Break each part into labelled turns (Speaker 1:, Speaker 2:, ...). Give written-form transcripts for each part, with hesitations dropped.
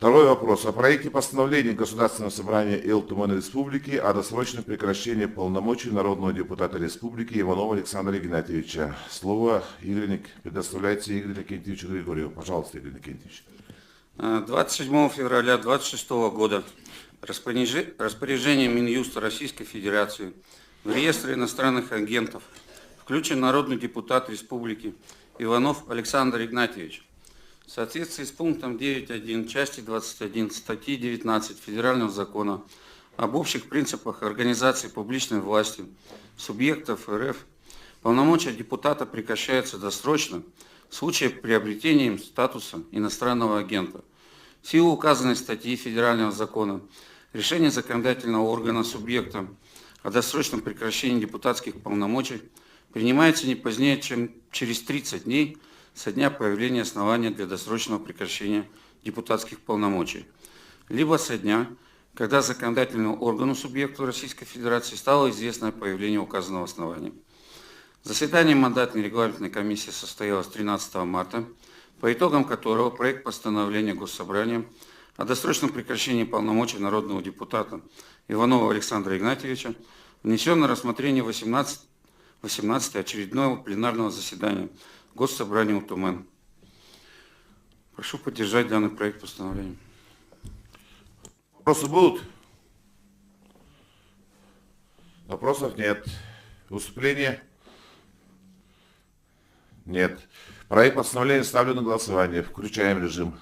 Speaker 1: Второй вопрос. О проекте постановления Государственного собрания Ил Тумэн Республики о досрочном прекращении полномочий народного депутата Республики Иванова Александра Игнатьевича. Слово Игорь, предоставляется Игорю Иннокентьевичу Григорьеву. Пожалуйста, Игорь Иннокентьевич.
Speaker 2: 27 февраля 2026 года распоряжением Минюста Российской Федерации в реестр иностранных агентов включен народный депутат Республики Иванов Александр Игнатьевич. В соответствии с пунктом 9.1 части 21 статьи 19 Федерального закона об общих принципах организации публичной власти субъектов РФ полномочия депутата прекращаются досрочно в случае приобретения им статуса иностранного агента. В силу указанной статьи Федерального закона решение законодательного органа субъекта о досрочном прекращении депутатских полномочий принимается не позднее, чем через 30 дней со дня появления основания для досрочного прекращения депутатских полномочий, либо со дня, когда законодательному органу субъекту Российской Федерации стало известно о появлении указанного основания. Заседание мандатной регламентной комиссии состоялось 13 марта, по итогам которого проект постановления Госсобрания о досрочном прекращении полномочий народного депутата Иванова Александра Игнатьевича внесен на рассмотрение 18, 18 очередного пленарного заседания Госсобрания УТМН. Прошу поддержать данный проект постановления.
Speaker 1: Вопросы будут? Вопросов нет. Выступления? Нет. Проект постановления ставлю на голосование. Включаем режим.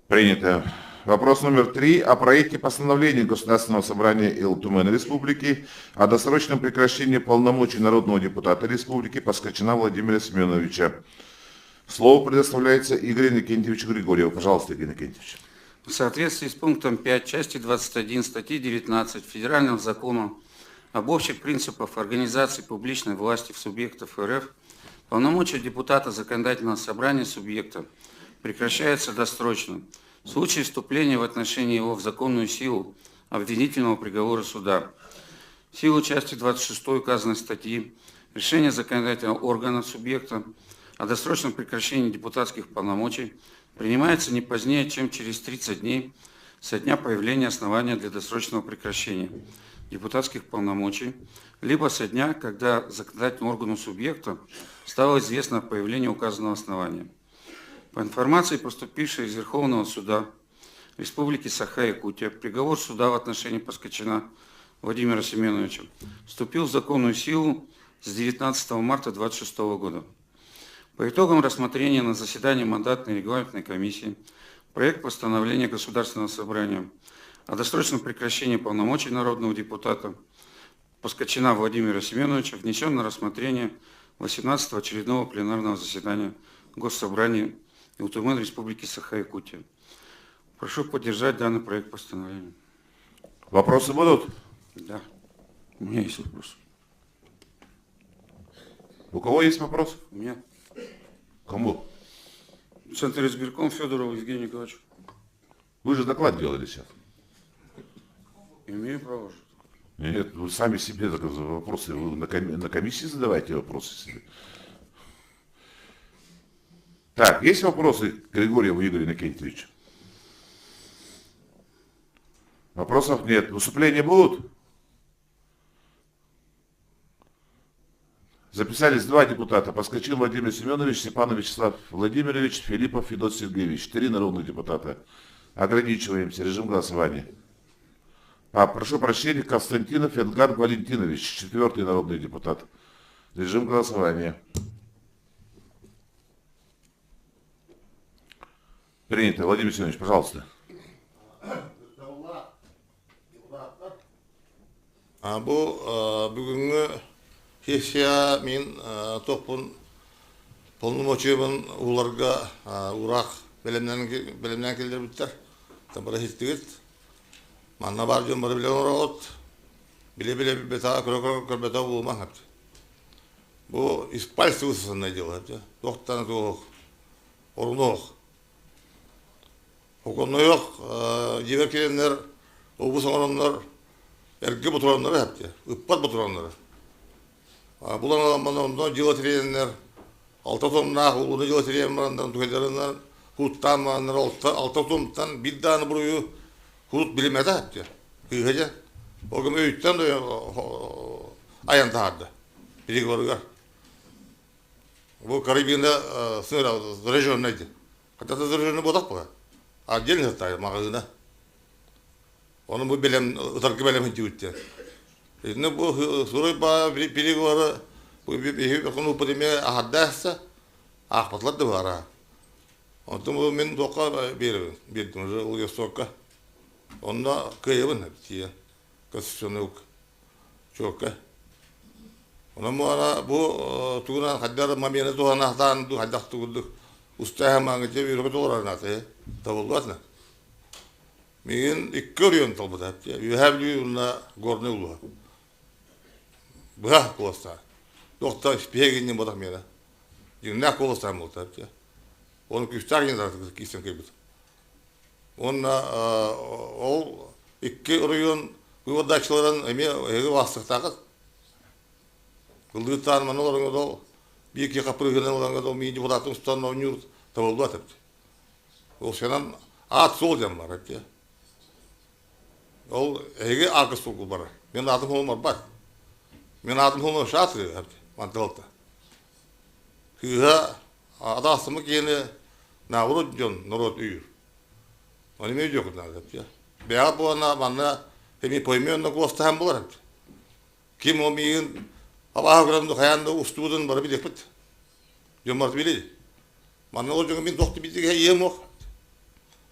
Speaker 1: Принято. Вопрос номер 3. О проекте постановления Государственного собрания Ил-Тумэн Республики о досрочном прекращении полномочий народного депутата Республики Поскачина Владимира Семеновича. Слово предоставляется Игорю Иннокентьевичу Григорьеву. Пожалуйста, Игорь Иннокентьевич.
Speaker 2: В соответствии с пунктом 5 части 21 статьи 19 Федерального закона об общих принципах организации публичной власти в субъектов РФ полномочия депутата Законодательного собрания субъекта прекращаются досрочно в случае вступления в отношении его в законную силу обвинительного приговора суда. В силу части 26 указанной статьи решение законодательного органа субъекта о досрочном прекращении депутатских полномочий принимается не позднее, чем через 30 дней со дня появления основания для досрочного прекращения депутатских полномочий, либо со дня, когда законодательному органу субъекта стало известно о появлении указанного основания. По информации, поступившей из Верховного суда Республики Саха-Якутия, приговор суда в отношении Поскачина Владимира Семеновича вступил в законную силу с 19 марта 2026 года. По итогам рассмотрения на заседании мандатной регламентной комиссии проект постановления Государственного собрания о досрочном прекращении полномочий народного депутата Поскачина Владимира Семеновича внесен на рассмотрение 18-го очередного пленарного заседания Госсобрания УТМН Республики Саха-Якутия. Прошу поддержать данный проект постановления.
Speaker 1: Вопросы будут?
Speaker 2: Да, у меня есть вопрос.
Speaker 1: У кого есть вопрос?
Speaker 2: У меня.
Speaker 1: Кому?
Speaker 2: Центр избирком Федорову Евгению Николаевичу.
Speaker 1: Вы же доклад делали сейчас.
Speaker 2: Имею право же.
Speaker 1: Нет, вы сами себе вопросы, вы на комиссии задавайте вопросы себе. Так, есть вопросы к Григорьеву Игорю Иннокентьевичу? Вопросов нет. Выступления будут? Записались два депутата. Поскачин Владимир Семенович, Степанов Вячеслав Владимирович, Филиппов Федот Сергеевич. 3 народных депутата. Ограничиваемся. Режим голосования. Прошу прощения, Константинов Эдгар Валентинович, 4-й народный депутат. Режим голосования. Принято. Владимир Семенович, пожалуйста.
Speaker 3: Бу бүгүҥҥү сессия мин тохпун полномочиябын уларга ураах бэлэмнээн киллэрбиттэр. Бары иһиттигит. Манна баар дьон бары билэн олороҕут. Билэ-билэ билбэтэ, көрө-көрө көрбөтө буолумаҥ Бу из пальца высосанное дело. Туохтан туох орунуох. Оконнойох дьиэбэр кэлэннэр. Ол бу оҥороннор эргэ ботуруоннары эптэ, ыппат ботуруоннары. Булан ылан онно дьыла тириэннэр алта томнаах улууну дьыла тириэн бараннар туһайдарынан хуттаан бараннар алта алта томтан биир дааны буруйу хут билимэтэ эптэ. Кыыһа дьэ. Ол гым өйүттэн айан таһаарда. Переговорыгар. Бу карабина сыра заряженный диэн. Хотя заряженный буолах була. Отдельно ставим маҕаһыына. Ону бу бэлэм ытарга бэлэм сылдьыбыт диэн. Итиннэ бу суруй баа переговоры бу биһи хонууппут эмиэ аһардаахса аахпатылар да баара. Онтон бу мин туохха биэрэбин биэрдим уже Владивостокка. Онно кыайабын тиийэн конституционный чуокка. Онон бу ана бу тугунан хайдах момены туһанаахтаан ду хайдах тугурдук устааһа маангыча үөрөкө толорар табыллыбат Миигин икки оройуон талбыта. Үөһээ Бүлүү уонна Горнай улууһа. Быһа куоластаан. Туох да испииһэк буолбатах миэнэ. Дьиҥнээх куоластаан буолта. Оны күүстээх иҥэн киирсэн кэлбит. Уонна ол икки оройуон выбордааччыларын эмиэ эһиги ваастыктаахыт. Кылдыыттаан манна олорон ол биир киһи хаппырыыһынан ылан ол миигин депутатын устан оонньуур табыллыбат эбит. Ол сынан аат суол диэн бар эбит. Ол эһиги аакка суолгу барар. Мен аатым суолум барбат. Мен аатым суолум шаат эбит. Манталта. Кыыһа атаастымы киһини наоборот дьон норуот үйүр. Оны мен өйдүөхүт наада эбит. Бэйэҕэ буолана манна эми поймённо куостаһан булар эбит. Ким ол миигин абааһы көрөн хайаан да устубутун бары билиэхпит. Дьон барыта билэр. Манна ол дьоҥҥо мин туох да билдигэ ийэм уох.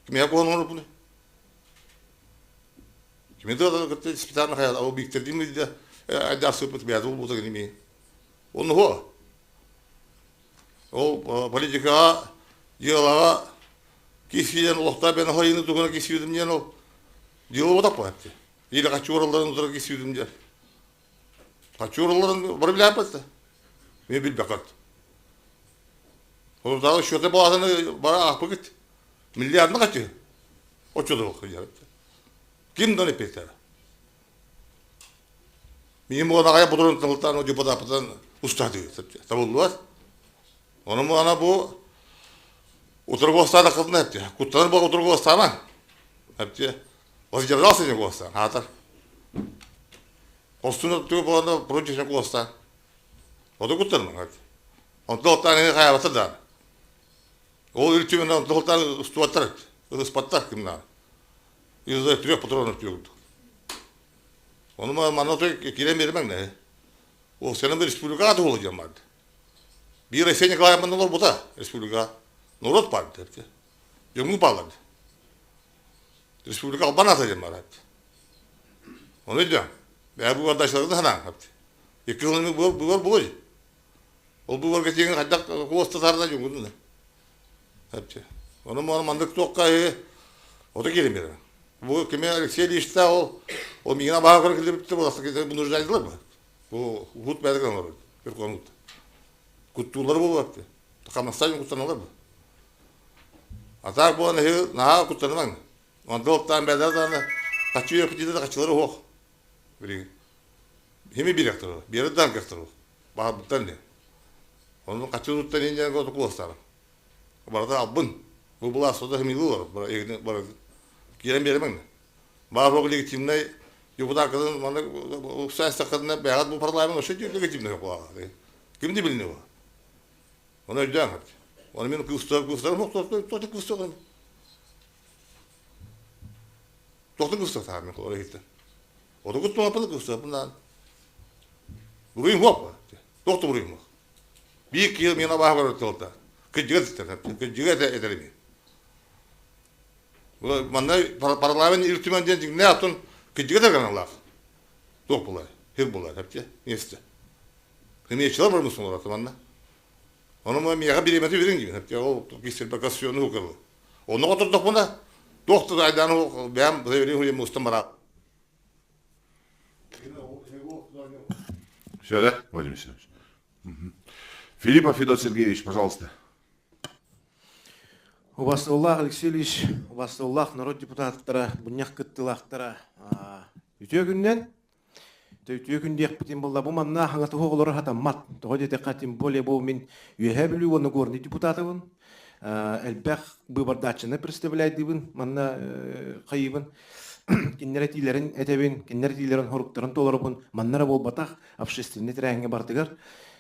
Speaker 3: Кимиэхэ куһаҕан оҥорбуну? Кими да кытта специально хайа ол бииктердиин билдэ айдаах сыппыт бэйэтэ булбута киними. Онно хуо. Ол политикаҕа дьыалаҕа киирсиидэн олохтоох бэйэни хайыыны туһунан киирсибитим диэн ол дьыала буолбатах буолааччы. Или хаччы ууралларын утары киирсибитим диэн. Хаччы ууралларын бары билээппэт да. Мен билбэккэт. Олордааҕы счета балаатаны бара аахпыгыт. Миллиардны хаччы. Оччо Ким да эппиэттэрэ. Миин буолан аҕай будурун тылтан депутаппытан устаатыы табыллыбат. Ону ана бу утары кытына эпти. Куттанар бу утары гостаама. Эпти. Воздержался не госта. Хаатар. Хостуна тугу буолан против госта. Оду куттанар. Онтон оттааны хайабата да. Ол үлтүмэн онтон устуаттар, ыспаттар кимнаа. Из-за трех патронов түйөгүт. Ону манна кирен бермең не. Ол сенен республика аты болу жамады. Бир Россия Николаевна олор республика. Народ бар депти. Жөңгү балады. Республика албан аты жамады. Оны өйдө. Бә бу бардашларды хана. Екі жыл бұл бұл бұл. Ол бу барга тиген хайдах куоста тарда жөңгү. Әпче. Оны маны мандык тоққа Ото келем бері. Бу кеме Алексей Ильичта ол ол миңа баға көрө килип бу астык бу нуждайдылар бу. Бу хут бәрген олар. Bir konut. Куттуулар болуп Камастан куттаналар бу. А так бу аны наха куттанамаң. Онда бәдә даны качы өкүтүдө качылары хох. Бiri. Хими биректор. Бирдан кастыр. Баа буттан не. Оны качы туттан инен го куостар. Барда албын. Бу була сода химилулар. Бара бара кирен беремең. Бар хог легитимный депутат кызын маны уксайста кызына бәгат бу парламент ошо легитимный була. Кимди билине бу? Оны өйдөң. Оны мен кыстар кыстар тоқты кыстар. Тоқты кыстар таа мен колор хитте. Ото куттума пыл кыстар bundan. Буруйум хоп. Тоқты буруйум. Бир кил мен абаа бар толта. Кыжыга кыжыга этерми. Манна парламент илтүмэн диэн не атын кыжыга дерган аллах. Тоқ булар, хир булар, хепте, несте. Химиячылар бар мусун олар манна. Оны ма мияга биремети берин дейм, хепте, ол кисер бакасионы хукалы. Оны отырдық бұна, доқты айданы бәм заявление хуем устан бара.
Speaker 1: Все, да, Владимир Семенович? Угу. Филиппов Федот Сергеевич, пожалуйста.
Speaker 4: Убастабыллаах Алексей Ильич, убастабыллаах норуот депутаттара, мунньах кыттыылаахтара, үтүө күнүнэн! Үтүө күн диэхпитин буолла, бу манна хаҥатыһы оҕолоро хатаммат. Тоҕо диэтэххэ, тем более бу мин Үөһээ Бүлүү уонна Горный депутатыбын. Элбэх быыбардааччыны представляйдыыбын, манна хайыыбын. Кинилэр этиилэрин этэбин, кинилэр этиилэрин хоруктарын толоробун. Манна эрэ буолбатах, общественный тэрээһиҥҥэ барытыгар.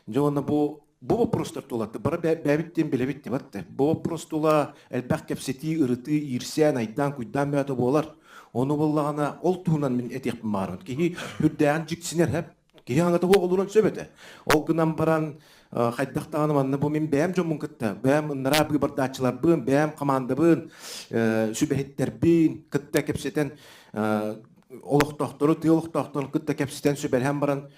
Speaker 4: Дьэ уонна бу Бу боппуруостар тула бары бэйэбит диэн билэбит дебат. Бу боппуруос тула элбэх кэпсэтии, ырытыы, иирсээн, айдаан-куйдаан бөҕөтө буолар. Ону буоллаҕына, ол туһунан мин этиэхпин баҕарабын. Киһи үрдээҕин дьиксинэр һэп. Киһи аҥата суох олорон сөп этэ. Ол гынан баран, хайдах даҕаны манна бу мин бэйэм дьоммун кытта, бэйэм ыннараа быыбардааччыларбын, бэйэм хамаандабын, сүбэһиттэрбин кытта кэпсэтэн, олохтоохтору, тыа олохтоохторун кытта кэпсэтэн, сүбэлэһэн баран,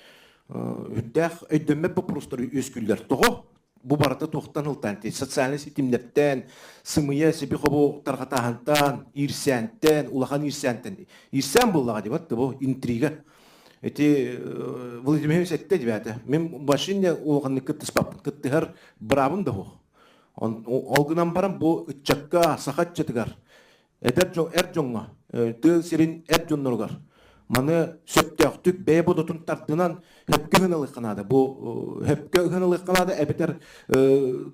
Speaker 4: үрдээх өйдөммөт боппуруостар үөскүүллэр. Тоҕо? Бу барыта туохтан ылтаан социальнай ситимнэртэн, сымыйа сиби-хобу тарҕатааһынтан, иирсээнтэн, улахан иирсээнтэн. Иирсээн буоллаҕа дии бу интрига. Эти Владимир Ильич эттэ дибээтэ. Мин вообще улаханнык кыттыспаппын, кыттыһар быраабым да суох. Ол гынан баран бу ыччакка, саха ыччатыгар эдэр дьон эр дьоҥҥо, тыа сирин эр дьонноругар маны сөптөөхтүк бэйэ бодотун тардынан сөпкө ыһыналыахха наада. Бу сөпкө ыһыналыахха наада эбэтэр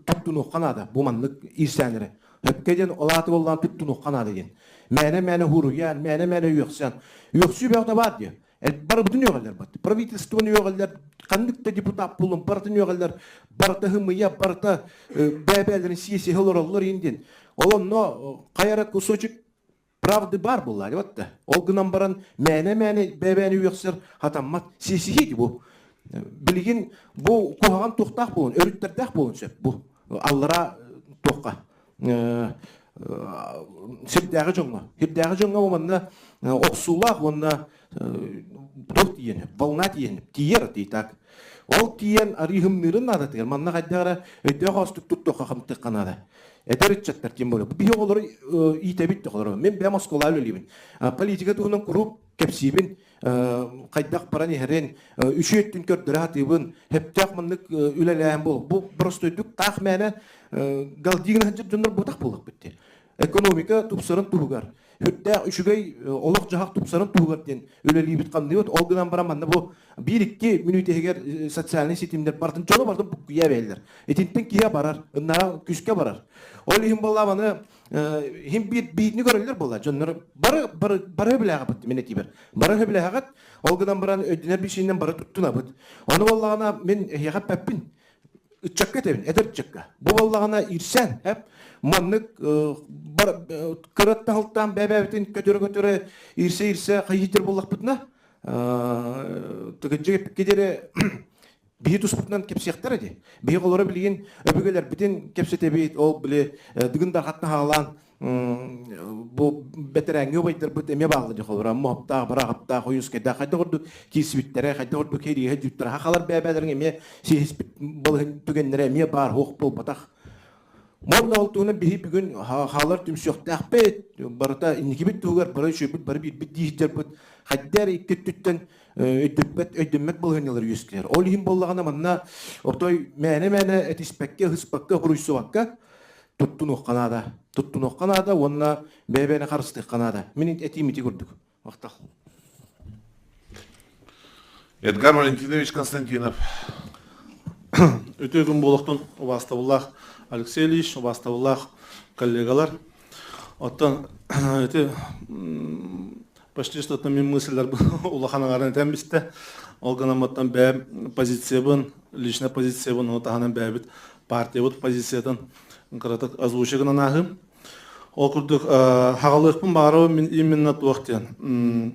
Speaker 4: туттунуохха наада. Бу маннык иирсээннэри. Сөпкө диэн ол ааты буоллаан туттунуохха наада диэн. Мээнэ-мээнэ хуруйан, мээнэ-мээнэ үөхсэн. Үөхсүү бөҕөтө баар диye. Барыбытын үөҕэллэр бат. Правительствоны үөҕэллэр, ханнык да депутат булун барытын үөҕэллэр, барыта хымыйа, барыта бэйэ-бэйэлэрин сиэсиһэ олороллор иин диэн. Ол онно хайа эрэ кусочек правды бар буолла вот да. Ол гынан баран мээнэ-мээнэ бэйэ-бэйэни үөхсэр хатаммат сиэсиһии бу. Билигин бу куһаҕан туохтаах буолун, өрүттэрдээх буолун сөп бу. Аллара туохха сирдээҕи дьоҥҥо. Сирдээҕи дьоҥҥо бу манна охсуулаах уонна туох тиийэн, волна тиийэн, тиийэр дии так. Ол тиийэн арыыһымныырын наадатыгар манна хайдах эрэ өйдөөх оостук туттуохха хамтыахха наада. Эдэр ыччаттар тем более. Биһи оҕолору иитэбит оҕолору. Мин бэйэм оскуолаҕа үлэлиибин. Политика туһунан куруук кэпсиибин. Хайдах баран иһэрин, үчүгэй өттүн көрдөрө сатыыбын, сөптөөх маннык үлэлээһин буол. Бу простойдук таах мээнэ галдии гына сылдьар дьоннор буотах буоллахпыт дии. Экономика тупсарын туһугар, үрдээх үчүгэй олох-дьаһах тупсарын туһугар диэн үлэлиибит-хамныыбыт. Ол гынан баран манна бу биир-икки мүнүүтэ иһигэр социальнай ситимнэр барытын дьону барытын буккуйа эбээллэр. Итинтэн киһи барар, ыннара күүскэ барар. Ол иһин буоллаа маны Хим биир биирни көрөллөр буолла дьоннор бары бары бары билээҕиппит мин этиибэр бары билээҕит ол гынан баран өйдөнөр бишиинэн бары туттунабыт ону буоллаҕына мин эһиэхэ эппэппин ыччакка этэбин эдэр ыччакка бу буоллаҕына иирсээн эп маннык кыраттан һылтаан бэбээбитин көтөрө көтөрө иирсэ иирсэ хайыытыр буоллахпытына тыгынчык эппиккэ диэри Биһи туспутунан кэпсиэхтэрэ дии. Биһи олоро билигин өбүгэлэрбитин кэпсэтэбит, ол били Дыгын Дархаттан хаалаан бу бэтэрээҥҥи убайдарбыт эмиэ бааллар дии холобура Моһоптаах, Бараахаптаах, Ойуускайдаах хайдах ордук киирсибиттэрэ, хайдах ордук кириэһэ дьүттэрэ хахалар бэйэ-бэйэлэрин эмиэ сиэһиспит балыһын түгэннэрэ эмиэ баар суох буолбатах. Уонна ол туһунан биһи бүгүн хаалар түмсүөхтээхпит, барыта инникибит туһугар бары үчүгэйбит, бары биирбит диир хайда эрэ икки өттүттэн өйдөппөт, өйдөммөт балаһыанньалар үөскүүлэр. Ол иһин буоллаҕына манна отой мээнэ-мээнэ этиспэккэ, ыһыспакка, хоруйсубакка туттунуохха наада. Туттунуохха наада уонна бэйэ-бэйэни харыстыахха наада. Мин этиим ити курдук. Махтал.
Speaker 1: Эдгар Валентинович Константинов.
Speaker 5: Үтүө күн буолуохтун убаастабыллаах Алексей Ильич, убаастабыллаах коллегалар. Оттон ити почти что мин мысльлар улахан аҥарын этэн бистэ. Ол гынан оттон бэйэм позициябын, личная позициябын, ону таһынан бэйэбит партиябыт позициятын кыратык озвуча гынан ааһыым. Ол курдук хаҕалыахпын баҕарабын мин именно туох диэн.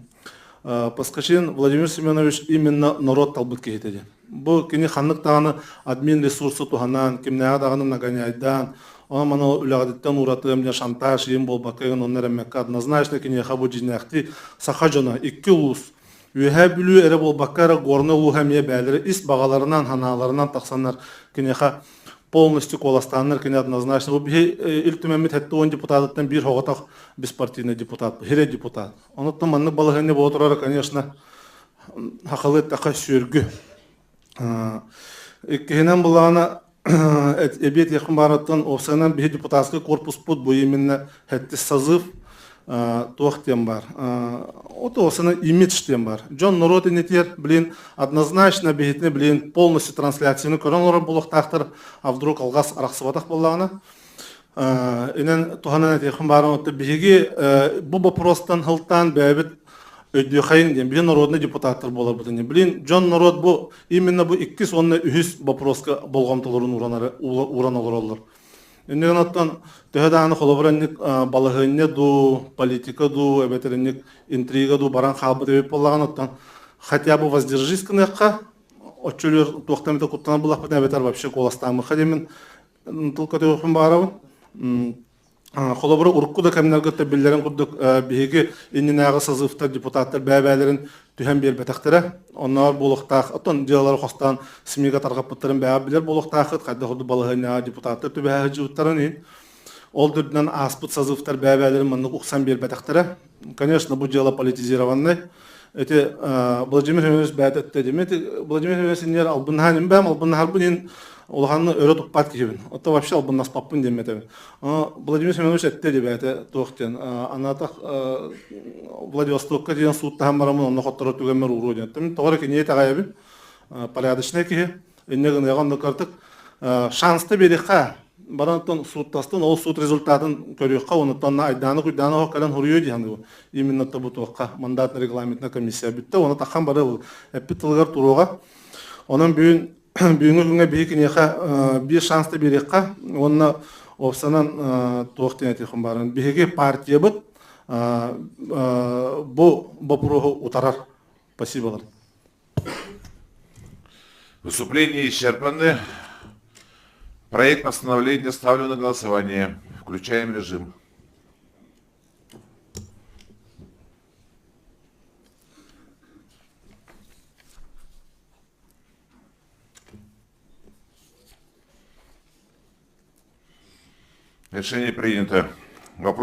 Speaker 5: Поскачин Владимир Семенович именно норуот талбыт киһитэ диэн. Бу кини ханнык даҕаны админ ресурсы туһанан, кимнээҕи даҕаны нагоняйдаан, онон маны үлэҕититтэн ууратыам диэн шантаж иин буолбакка игин онно эрэммэккэ однозначно киниэхэ бу дьиҥнээхтии саха дьоно икки улуус Үөһээ Бүлүү эрэ буолбакка эрэ Горнай улууһа эмиэ бэйэлэрэ ис баҕаларынан, санааларынан тахсаннар киниэхэ полностью куоластааннар кини однозначно бу биһи Ил Түмэммит 70 депутатыттан биир соҕотох беспартийный депутат, хире депутат. Онуттан маннык балаһыанньа буола турара, конечно, хахалы эттэххэ сүөргү. Иккиһинэн былаана. Эбиэт якын барыттан уопсайынан биһи депутатскай корпуспут бу именно сэттис созыв туох диэн бар. Вот уопсайынан имидж диэн бар. Дьон норуот инитиэр, блин, однозначно биһитини, блин, полностью трансляцияны көрөн олорор буолуохтаахтар, а вдруг алҕас арахсыбатах буоллаҕына. Инэн туһанан этиэххин баарым биһиги бу вопростан хылтаан бэйэбит өйдүөхайын диэн билин народный депутаттар буоларбытын диэн билин дьон народ бу именно бу иккис уонна үһүс вопроска болҕомтолорун ууран олороллор. Иннигин оттон төһө даҕаны холобура инник балаһыанньа дуу, политика дуу, эбэтэр инник интрига дуу баран хаалбыт эбит буоллаҕына оттон хотя бы воздержись гыныахха, оччолор туохтан эмитэ куттанар булахпытын эбэтэр вообще куоластаамыхха диэмин тыл көтөҕүөхпүн баҕарабын. Холобура, урукку да кэмнэргэ биллэрин курдук биһиги иннинээҕи созывтар депутаттар бэйэ-бэйэлэрин түһэн биэрбэтэхтэрэ. Оннооҕор буолуохтаах, оттон дьыалалары хостоон СМИ-га тарҕаппыттарын бэйэ билэр буолуохтааххыт, хайдах курдук балаһыанньаҕа депутаттар түбэһэ сылдьыбыттарын иһин. Ол да үрдүнэн ааспыт созывтар бэйэ-бэйэлэрин маннык уксан биэрбэтэхтэрэ. Конечно, бу дьыала политизированный. Эти Владимир Семенович бэйэтэ эттэ дии. Владимир Семенович иннигэр албыннаһан им бэйэм албыннаһарбын иһин улаханны өрө туппат киһибин. Отто вообще албыннаспаппын диэн этэбин. Владимир Семенович эттэ дии бэйэтэ туох диэн. Анаатах Владивостокка диэн сууттаһан бараммын онно хотторо түгэммэр ууруо диэн. Мин тоҕо эрэ кинигэ итэҕэйэбин. Порядочный киһи. Инньэ гыныаҕа онно кыртык шанста биэриэххэ баран оттон сууттастын ол суут результатын көрүөххэ онуттан айдааны куйдааны оһох кэлэн хуруйуо дии саныыбын именно тобутуохха мандатный регламентная комиссия бүттэ оны таххан бары эппит тылыгар туруоҕа онон бүгүн бүгүҥҥү күҥҥэ биһи киниэхэ биир шанста биэриэххэ уонна уопсанан туох диэн этиэххин баарын биһиги партиябыт бу боппуруоһу утарар спасибо
Speaker 1: Выступления исчерпаны. Проект постановления ставлю на голосование. Включаем режим. Решение принято. Вопрос.